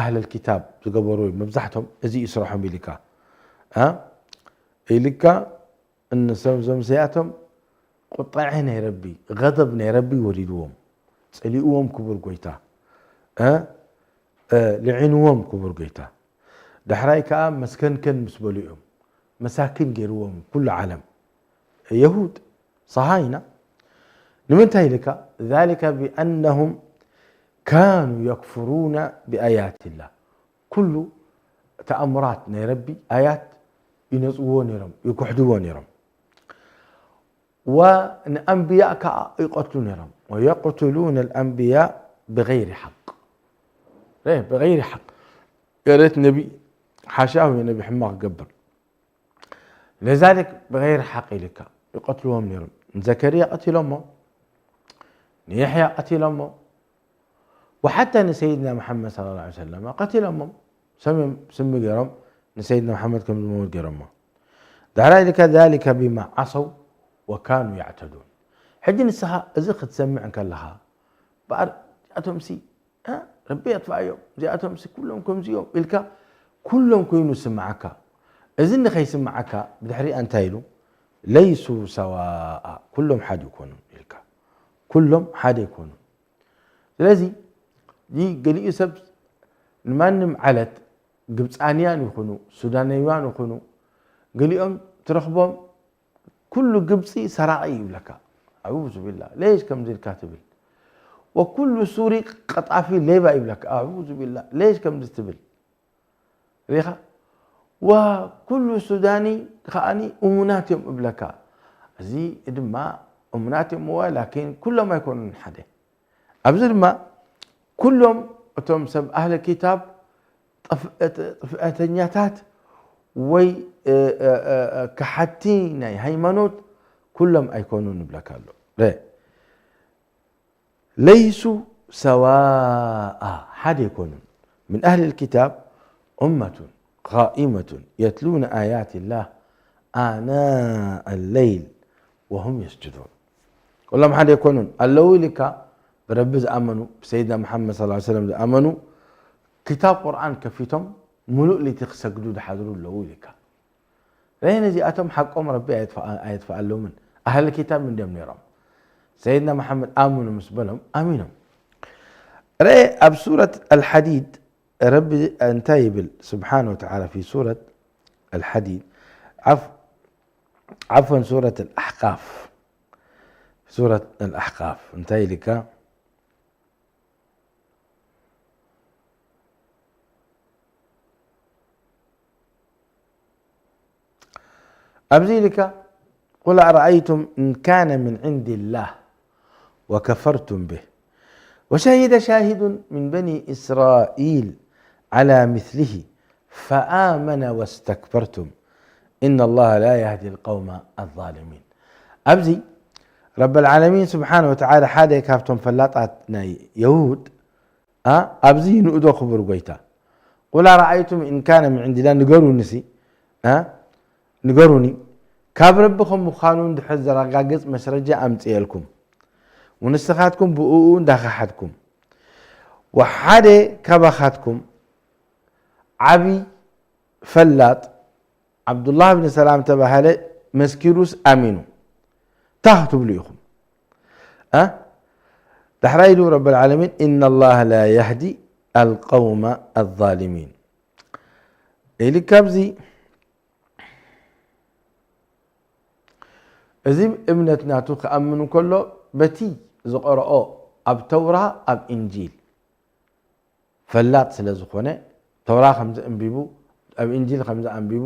ኣህለል ኪታብ ዝገበሩ መብዛሕቶም እዚ ይስርሖም ኢልካ ኢልካ እነሰም እዞም እዚኣቶም ቁጣዐ ናይ ረቢ غضب ናይ ረቢ ወሪድዎም ጸሊእዎም ክቡር ጎይታ ልዒንዎም ክቡር ጎይታ ዳሕራይ ከኣ መስከንከን ምስ በሉ እዮም መሳኪን ገይርዎም ኩሉ ዓለም የሁድ صهاينة ንምንታይ ኢልካ ذلك بأنهم كانوا يكفرون بآيات الله ኩሉ ተኣምራት ናይ ረቢ ኣያት ይነጽውዎ ነይሮም ይኩሕድዎ ነይሮም ወንኣንብያእ ከዓ ይቐትሉ ነይሮም ويقتلون الأنبياء بغير حق ብغير حق يا ريت نبي حاشاه نبي ሕማቕ ክገብር لذلك بغير حق ኢልካ ይቐትልዎም ነይሮም ንዘከርያ ቀቲሎሞ ንየሕያ ቀቲሎሞ وሓታ ንሰይድና መሓመድ صلى الله عليه وسلم ቀቲሎሞም። ሰምዮም ስሚ ገይሮም ንሰይድና መሓመድ ከም ዝመውት ገይሮሞ። ዳሕራይ ኢልካ ذلك بما عصوا وكانوا يعتدون። ሕጂ ንስኻ እዚ ክትሰምዕ እንከለኻ በኣር እዚኣቶምሲ እ፣ ረቢ የጥፍኣዮም፣ እዚኣቶምሲ ኩሎም ከምዚኦም ኢልካ ኩሎም ኮይኑ ስምዓካ። እዚ ንኸይስምዓካ ብድሕሪኣ እንታይ ኢሉ? ለይሱ ሰዋኣ፣ ኩሎም ሓደ ኣይኮኑን ኢልካ። ኩሎም ሓደ ኣይኮኑን። ስለዚ እዚ ገሊኡ ሰብ ንማንም ዓለት ግብፃንያን ይኹኑ ሱዳናውያን ይኹኑ ገሊኦም ትረኽቦም ኩሉ ግብፂ ሰራቒ ይብለካ። ኣዑዙ ቢላ ሌሽ ከምዚ ኢልካ ትብል። ወኩሉ ሱሪቅ ቀጣፊ ሌባ ይብለካ። ኣዑዙ ቢላ ሌሽ ከምዚ ትብል ሪኻ። ወኩሉ ሱዳኒ ከዓኒ እሙናት እዮም እብለካ። እዚ ድማ እሙናት እዮም እወ ላኪን ኩሎም ኣይኮኑን ሓደ። ኣብዚ ድማ ኩሎም እቶም ሰብ ኣህለ ኪታብ ጥፍኣተኛታት ወይ ከሓድቲ ናይ ሃይማኖት ኩሎም ኣይኮኑን ይብለካ ኣሎ። ለይሱ ሰዋኣ ሓደ ኣይኮኑን። من أهل الكتاب أمة قائمة يتلون آيات الله آناء الليل وهم يسجدون. ኩሎም ሓደ ኣይኮኑን ኣለዉ ኢልካ ብረቢ ዝኣመኑ ብሰይድና መሓመድ صلى الله عليه وسلم ዝኣመኑ ክታብ ቁርኣን ከፊቶም ሙሉእ ለይቲ ክሰግዱ ዝሓድሩ ኣለዉ ኢልካ። ረይ ነዚኣቶም ሓቆም ረቢ ኣየጥፍኣሎምን። ኣህል ኪታብ እንዲዮም ነይሮም። ሰይድና መሓመድ ኣምኑ ምስ በሎም ኣሚኖም። ረይ ኣብ ሱረት ኣልሓዲድ ረቢ እንታይ ይብል ስብሓን ወተዓላ ፊ ሱረት ኣልሓዲድ ዓፍ ዓፈን ሱረት ኣልኣሕቃፍ ሱረት ኣልኣሕቃፍ እንታይ ኢልካ ኣብዚ ኢልካ قل أرأيتم إن كان من عند الله وكفرتم به وشهد شاهد من بني إسرائيل على مثله فآمن واستكبرتم إن الله لا يهدي القوم الظالمين. ኣብዚ ረብ العالمين سبحانه وتعالى ሓደ ካብቶም ፈላጣት ናይ የሁድ ኣብዚ ንእዶ ክቡር ጎይታ قل أرأيتم إن كان من عند الله ንገሩኒ ሲ ንገሩኒ ካብ ረቢ ከም ምዃኑ እንድሕር ዘረጋግጽ መስረጃ ኣምጽኤልኩም ወንስኻትኩም ብእኡ እንዳኸሓድኩም ወሓደ ካባኻትኩም ዓቢ ፈላጥ ዓብዱላህ ብን ሰላም ተባሃለ መስኪሩስ ኣሚኑ እንታይ ክትብሉ ኢኹም ዳሕራይ ኢሉ ረብ العالمين إن الله لا يهدي القوم الظالمين ኢሊ ካብዚ እዚ እምነት ናቱ ክኣምን ከሎ በቲ ዝቐረኦ ኣብ ተውራ ኣብ እንጂል ፈላጥ ስለ ዝኾነ ተውራ ከምዚ ኣንቢቡ ኣብ እንጂል ከምዚ ኣንቢቡ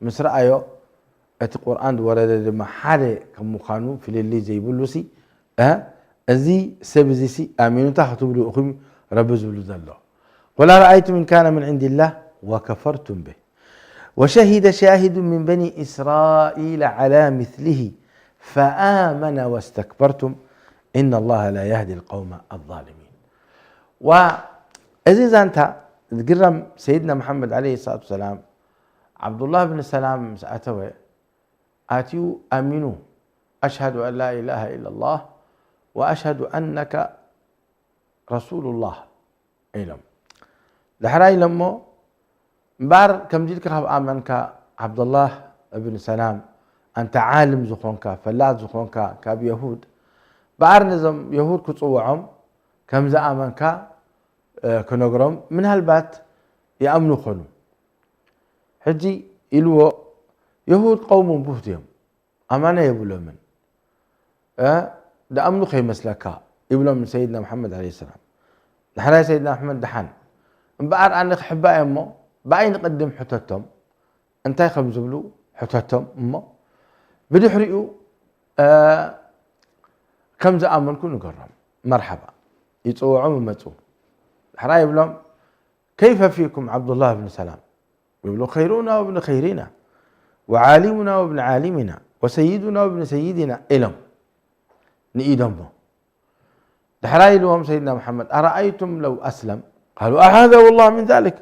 ምስ ረኣዮ እቲ ቁርኣን ዝወረደ ድማ ሓደ ከም ምዃኑ ፍልልይ ዘይብሉ ሲ እዚ ሰብ እዚ ሲ ኣሚኑ እንታይ ክትብሉ ኢኹም ረቢ ዝብሉ ዘሎ قل أرأيتم إن كان من عند الله وكفرتم به وشهد شاهد من بني إسرائيل على مثله فآمن واستكبرتم إن الله لا يهدي القوم الظالمين. وأزيزانتا قرم سيدنا محمد عليه الصلاة والسلام عبد الله بن سلام سأتوي آتيو آمنوا أشهد أن لا إله إلا الله وأشهد أنك رسول الله ኢሎም ዳሕራይ ኢሎሞ እምበኣር ከምዚ ኢልካ ካብ ኣመንካ ዓብዱላህ እብን ሰላም ኣንተ ዓልም ዝኾንካ ፈላጥ ዝኾንካ ካብ የሁድ በኣር ነዞም የሁድ ክፅውዖም ከም ዝኣመንካ ክነግሮም ምናልባት ይኣምኑ ኾኑ ሕጂ ኢልዎ የሁድ ቀውሙን ቡህት እዮም ኣማና የብሎምን ደኣምኑ ከይመስለካ ይብሎም ንሰይድና መሓመድ ለ ሰላም ዳሕራይ ሰይድና መሓመድ ደሓን እምበኣር ኣነ ክሕባእ እየ እሞ ብኣይ ንቕድም ሕተቶም እንታይ ከም ዝብሉ ሕተቶም እሞ ብድሕሪኡ ከም ዝኣመንኩ ንገሮም መርሓባ ይፅውዖም ይመፁ ዳሕራይ ይብሎም كيف فيكم عبد الله بن سلام يقول خيرنا وابن خيرنا وعالمنا وابن عالمنا وسيدنا وابن سيدنا إلهم نئدمه ዳሕራይ ኢልዎም ሰይድና መሓመድ፣ أرأيتم لو أسلم؟ قالوا أعاذه الله من ذلك።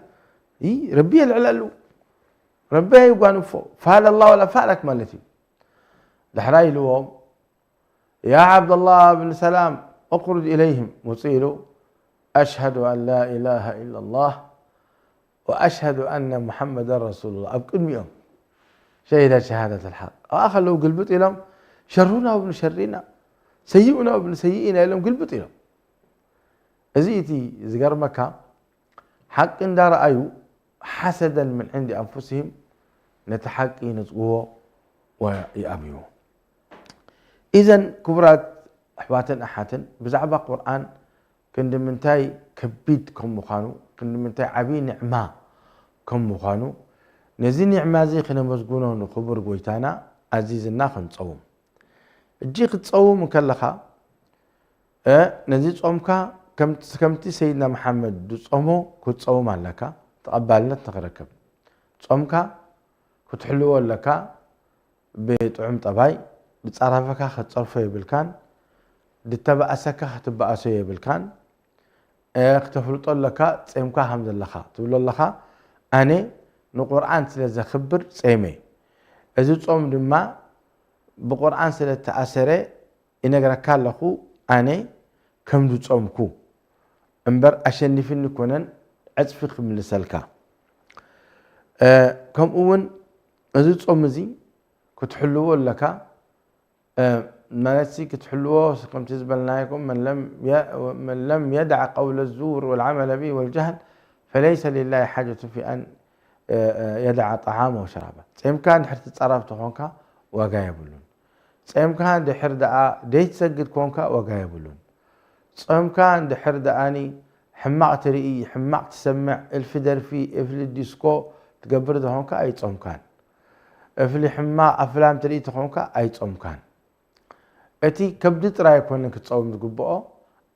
ረቢ የልዕለሉ፣ ረቢ የጓንፎ፣ فعل الله ولا فعلك ማለት እዩ። ዳሕራይ ኢልዎም يا عبد الله بن سلام اخرج إليهم ውፅእ ኢሉ أشهد أن لا إله إلا الله وأشهد أن محمدا رسول الله ኣብ ቅድሚኦም شهد شهادة الحق ኣብኣ ከለዉ ግልብጥ ኢሎም شرنا وابن شرنا سيئنا وابن سيئنا ኢሎም ግልብጥ ኢሎም። እዚ እቲ ዝገርመካ ሓቂ እንዳረኣዩ حسدا من عند أنفسهم ነቲ ሓቂ ይነጽግዎ ወይኣብይዎ። إذن ክቡራት ኣሕዋትን ኣሓትን ብዛዕባ ቁርኣን ክንዲ ምንታይ ከቢድ ከም ምዃኑ ክንዲ ምንታይ ዓብዪ ኒዕማ ከም ምዃኑ ነዚ ኒዕማ እዚ ክነመስግኖ ንክቡር ጎይታና ኣዚዝና ክንጸውም ሕጂ ክትጸውም እንከለኻ ነዚ ጾምካ ከምቲ ሰይድና መሓመድ ዝጾሞ ክትጸውም ኣለካ ተቐባልነት ንክረክብ ጾምካ ክትሕልዎ ኣለካ ብጥዑም ጠባይ ዝጻረፈካ ክትጸርፎ የብልካን ድተባእሰካ ክትበኣሶ የብልካን ክተፍልጦ ኣለካ ጼምካ ከም ዘለኻ ትብሎ ኣለኻ ኣነ ንቁርኣን ስለ ዘኽብር ጼመ እዚ ጾም ድማ ብቁርኣን ስለ ተኣሰረ ይነግረካ ኣለኹ ኣነ ከም ዝጾምኩ እምበር ኣሸኒፍኒ ኮነን ዕጽፊ ክምልሰልካ ከምኡ እውን እዚ ጾም እዚ ክትሕልዎ ኣለካ ማለት ክትሕልዎ ከምቲ ዝበልናይኩም من لم يدع قول الزور والعمل به والجهل فليس لله حاجة في أن يدع طعامه وشرابه ጼምካ እንድሕር ትጻረፍ ተኾንካ ዋጋ የብሉን ጼምካ እንድሕር ደኣ ደይትሰግድ ኮንካ ዋጋ የብሉን ጾምካ እንድሕር ደኣኒ ሕማቕ ትርኢ ሕማቕ ትሰምዕ እልፊ ደርፊ እፍሊ ዲስኮ ትገብር ተኾንካ ኣይጾምካን እፍሊ ሕማቕ ኣፍላም ትርኢ ተኾንካ ኣይጾምካን እቲ ከብዲ ጥራይ ኣይኮነን ክጸውም ዝግብኦ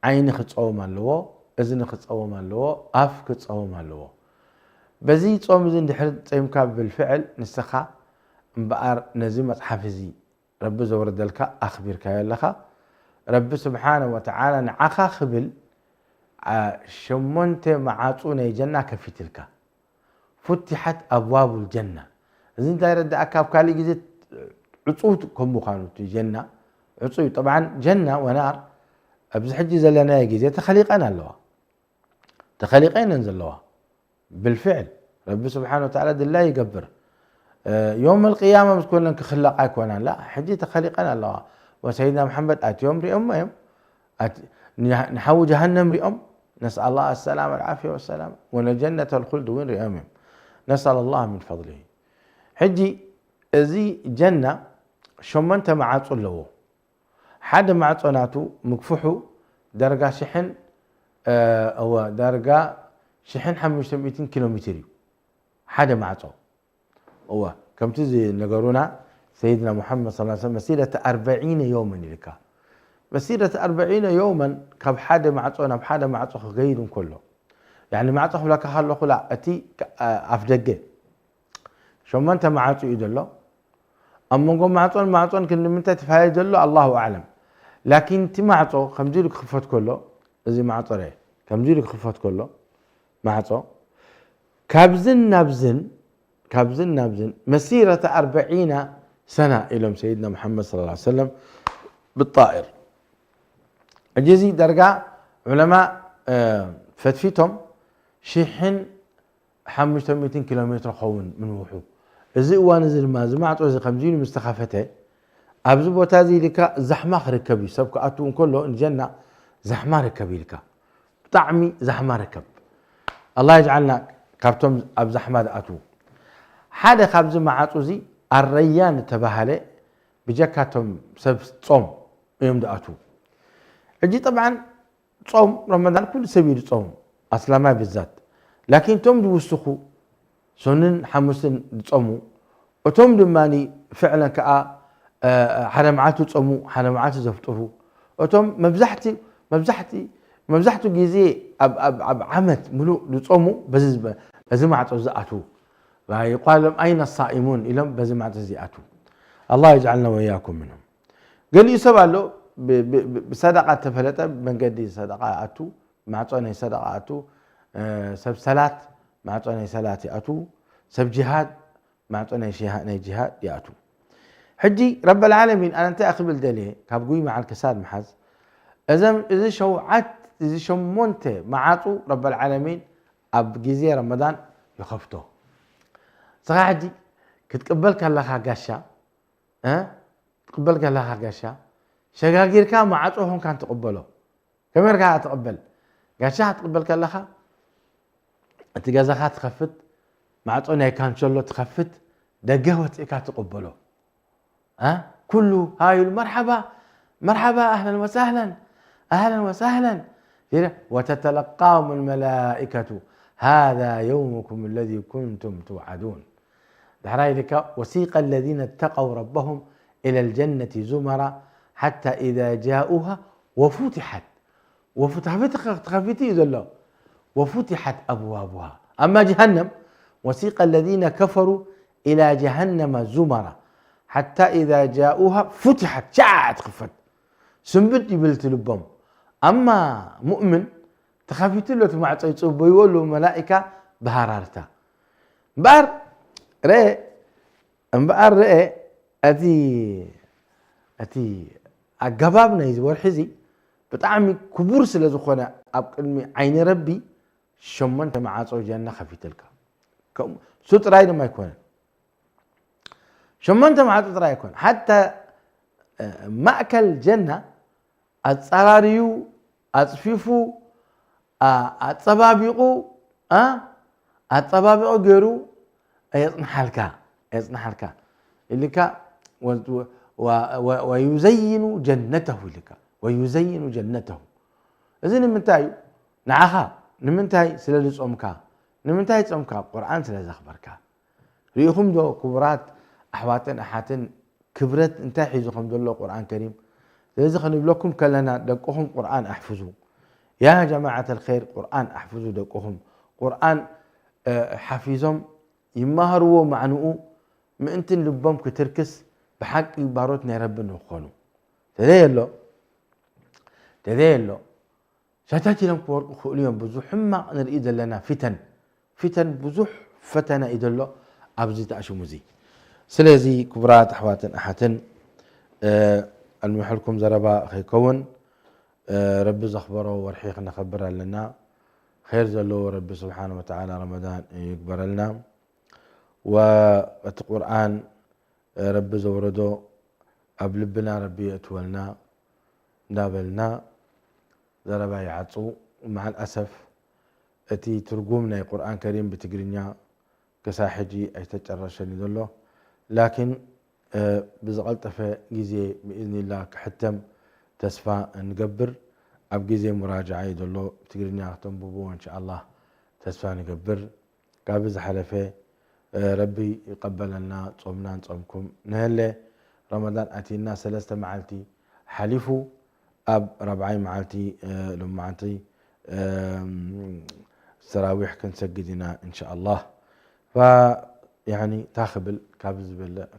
ዓይኒ ክጸውም ኣለዎ እዝኒ ክጸውም ኣለዎ ኣፍ ክጸውም ኣለዎ በዚ ጾም እዚ እንድሕር ጸይምካ ብልፍዕል ንስኻ እምበኣር ነዚ መጽሓፍ እዚ ረቢ ዘውረደልካ ኣኽቢርካዮ ኣለኻ ረቢ ስብሓነ ወተዓላ ንዓኻ ክብል ሸሞንተ መዓፁ ናይ ጀና ከፊትልካ ፉትሓት ኣብዋቡ ልጀና እዚ እንታይ ረዳእካ ኣብ ካሊእ ግዜ ዕፁው ከም ምዃኑ እቲ ጀና ዕፁ እዩ ጠብዓን ጀና ወናር ኣብዚ ሕጂ ዘለናዮ ግዜ ተኸሊቀን ኣለዋ ተኸሊቀን እየን ዘለዋ ብልፍዕል ረቢ ስብሓን ወተዓላ ድላይ ይገብር ዮም ልቅያማ ምስ ኮነን ክኽለቃ ኣይኮናን ላ ሕጂ ተኸሊቀን ኣለዋ ወሰይድና መሓመድ ኣትዮም ሪኦሞ እዮም ንሓዊ ጀሃነም ሪኦም ነስኣል ላ ኣሰላም ኣልዓፍያ ወሰላም ወነጀነት ኣልኩልድ እውን ሪኦም እዮም ነስኣል ላ ምን ፈضሊ ሕጂ እዚ ጀና ሸሞንተ መዓፁ ኣለዎ ሓደ ማዕፆ ናቱ ምግፍሑ ዳርጋ ሽሕን እወ ዳርጋ ሽሕን ሓሙሽተ ሚእትን ኪሎ ሜትር እዩ ሓደ ማዕፆ እወ ከምቲ ዝነገሩና ሰይድና ሙሐመድ ስ መሲረተ ኣርበዒነ የውመን ኢልካ መሲረተ ኣርበዒነ የውመን ካብ ሓደ ማዕፆ ናብ ሓደ ማዕፆ ክገይድ እንከሎ ያኒ ማዕፆ ክብለካ ከለኹ ላ እቲ ኣፍ ደገ ሸሞንተ ማዕፁ እዩ ዘሎ ኣብ መንጎ ማዕፆን ማዕፆን ክንዲ ምንታይ ተፈላለየ ዘሎ ኣላሁ ኣዕለም ላኪን እቲ ማዕፆ ከምዚ ኢሉ ክኽፈት ከሎ እዚ ማዕፆ ረ ከምዚ ኢሉ ክኽፈት ከሎ ማዕፆ ካብዝን ናብዝን ካብዝን ናብዝን መሲረተ ኣርበዒና ሰና ኢሎም ሰይድና ሙሐመድ ስ ሰለም ብጣኢር ሕጂ እዚ ደርጋ ዑለማ ፈትፊቶም ሽሕን ሓሙሽተ ሚእትን ኪሎ ሜትር ኸውን ምንውሑ እዚ እዋን እዚ ድማ እዚ ማዕፆ እዚ ከምዚ ኢሉ ምስ ተኸፈተ ኣብዚ ቦታ እዚ ኢልካ ዛሕማ ክርከብ እዩ ሰብ ክኣትው እንከሎ ንጀና ዛሕማ ርከብ ኢልካ ብጣዕሚ ዛሕማ ርከብ ኣላ የጅዓልና ካብቶም ኣብ ዛሕማ ዝኣትዉ ሓደ ካብዚ መዓፁ እዚ ኣረያን እተባሃለ ብጀካቶም ሰብ ፆም እዮም ዝኣትዉ ሕጂ ጠብዓን ጾም ረመዳን ኩሉ ሰብ እዩ ዝጾሙ ኣስላማይ ብዛት ላኪን እቶም ዝውስኹ ሶንን ሓሙስን ዝጾሙ እቶም ድማ ፍዕለን ከዓ ሓደ መዓልቲ ዝጾሙ ሓደ መዓልቲ ዘፍጥሩ እቶም መብዛሕቲ መብዛሕቲ መብዛሕቱ ግዜ ኣብ ዓመት ምሉእ ዝጾሙ በዚ ማዕጾ ዝኣትዉ ይቋሎም ኣይነ ሳኢሙን ኢሎም በዚ ማዕጾ እዚ ይኣትዉ ኣላ የጅዓልና ወያኩም ምንሁም ገሊኡ ሰብ ኣሎ ብ- ብ- ብ- ብሰደቃ ተፈለጠ፣ መንገዲ ሰደቃ ይኣቱ፣ ማዕጾ ናይ ሰደቃ ይኣቱ፣ እ፣ ሰብ ሰላት ማዕጾ ናይ ሰላት ይኣቱ፣ ሰብ ጅሃድ ማዕጾ ናይ ጅሃ- ናይ ጅሃድ ይኣቱ። ሕጂ ረበል ዓለሚን ኣነ እንታይ ክብል ደልየ፣ ካብ ጉይ መዓል ክሳድ ምሓዝ፣ እዘም እዚ ሸውዓት እዚ ሸሞንተ መዓጹ ረበል ዓለሚን ኣብ ግዜ ረመዳን ይኸፍቶ። ስኻ ሕጂ ክትቅበል ከለኻ ጋሻ እ? ትቅበል ከለኻ ጋሻ ሸጋጊርካ መዓጾ ኾንካ ትቅበሎ። ከመርካ ትቅበል? ጋሻ ክትቅበል ከለኻ እቲ ገዛኻ ትኸፍት፣ ማዕጾ ናይ ካንቸሎ ትኸፍት፣ ደገ ወፂእካ ትቅበሎ። እ? ኩሉ ሃይሉ መርሓባ መርሓባ ኣህለን ወሳህለን ኣህለን ወሳህለን። وتتلقاهم الملائكة هذا يومكم الذي كنتم توعدون. ድሕራይ ኢልካ وسيق الذين اتقوا ربهم إلى الجنة زمرا حتى إذا جاءوها وفتحت وفتحت ተኸፊቱ እዩ ዘሎ وفتحت أبوابها أما جهنم وسيق الذين كفروا إلى جهنم زمرا حتى إذا جاءوها فتحت ሻዕ ትኽፈት ስንብድ ይብል እቲ ልቦም أما مؤمن ተኸፊቱ ኣሎ እቲ ማዕጾ ይጽበይዎ ኣለዉ መላኢካ ብሃራርታ እምበኣር ርአ እምበኣር ርአ እቲ እቲ ኣገባብ ናይዚ ወርሒ እዚ ብጣዕሚ ክቡር ስለ ዝኾነ ኣብ ቅድሚ ዓይኒ ረቢ ሸሞንተ መዓጾ ጀና ከፊትልካ ከምኡ እሱ ጥራይ ድማ ኣይኮነን ሸሞንተ መዓጾ ጥራይ ኣይኮነን ሓታ ማእከል ጀና ኣጻራርዩ ኣጽፊፉ ኣጸባቢቑ ኣጸባቢቑ ገይሩ የጽንሓልካ የጽንሓልካ ኢልካ ወዩዘይኑ ጀነተሁ ኢልካ ወዩዘይኑ ጀነተሁ እዚ ንምንታይ እዩ ንዓኻ ንምንታይ ስለ ዝጾምካ ንምንታይ ጾምካ ቁርኣን ስለ ዘኽበርካ ርኢኹም ዶ ክቡራት ኣሕዋትን ኣሓትን ክብረት እንታይ ሒዙ ከም ዘሎ ቁርኣን ከሪም ስለዚ ክንብለኩም ከለና ደቅኹም ቁርኣን ኣሕፍዙ ያ ጀማዓት الخير ቁርኣን ኣሕፍዙ ደቅኹም ቁርኣን ሓፊዞም ይመሃርዎ ማዕንኡ ምእንትን ልቦም ክትርክስ ብሓቂ ባሮት ናይ ረቢ ንክኾኑ ተዘይ ኣሎ ተዘይ ኣሎ ሸተት ኢሎም ክወርቁ ክእሉ እዮም ብዙ ሕማቕ ንርኢ ዘለና ፊተን ፊተን ብዙሕ ፈተና እዩ ዘሎ ኣብዚ ተኣሽሙ እዚ ስለዚ ክቡራት ኣሕዋትን ኣሓትን ኣልሚሐልኩም ዘረባ ከይከውን ረቢ ዘኽበሮ ወርሒ ክነኸብር ኣለና ኸይር ዘለዎ ረቢ ስብሓን ወተዓላ ረመዳን ይግበረልና ወእቲ ቁርኣን ረቢ ዘውረዶ ኣብ ልብና ረቢ የእትወልና እንዳበልና ዘረባ ይዓጹ። መዓል ኣሰፍ እቲ ትርጉም ናይ ቁርኣን ከሪም ብትግርኛ ክሳዕ ሕጂ ኣይተጨረሸን እዩ ዘሎ። ላኪን ብዝቐልጠፈ ግዜ ብኢዝኒላህ ክሕተም ተስፋ ንገብር። ኣብ ግዜ ሙራጅዓ እዩ ዘሎ። ብትግርኛ ክተንብብዎ እንሻኣላህ ተስፋ ንገብር። ካብ ዝሓለፈ ረቢ ይቀበለልና ጾምናን ጾምኩም ንሀለ ረመዳን ኣቲና ሰለስተ መዓልቲ ሓሊፉ ኣብ ራብዓይ መዓልቲ ሎማዓንቲ ተራዊሕ ክንሰግድ ኢና እንሻኣላህ ፋ ያኒ ታክብል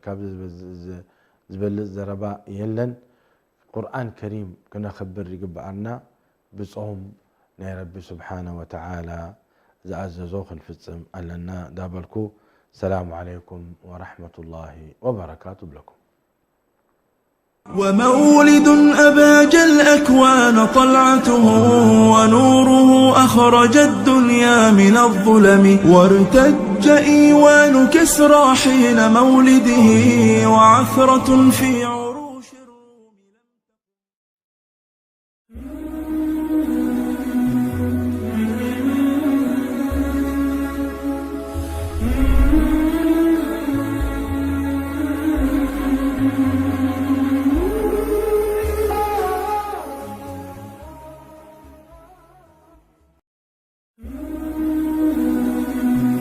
ካብዚ ዝበልፅ ዘረባ የለን ቁርኣን ከሪም ክነኽብር ይግበኣና ብጾም ናይ ረቢ ስብሓነ ወተዓላ ዝኣዘዞ ክንፍጽም ኣለና ዳበልኩ። ሰላሙ ዓለይኩም ወራሕመቱላሂ ወበረካቱ ብለኩም። ومولد أباج الأكوان طلعته ونوره أخرج الدنيا من الظلم وارتج إيوان كسرى حين مولده وعثرة في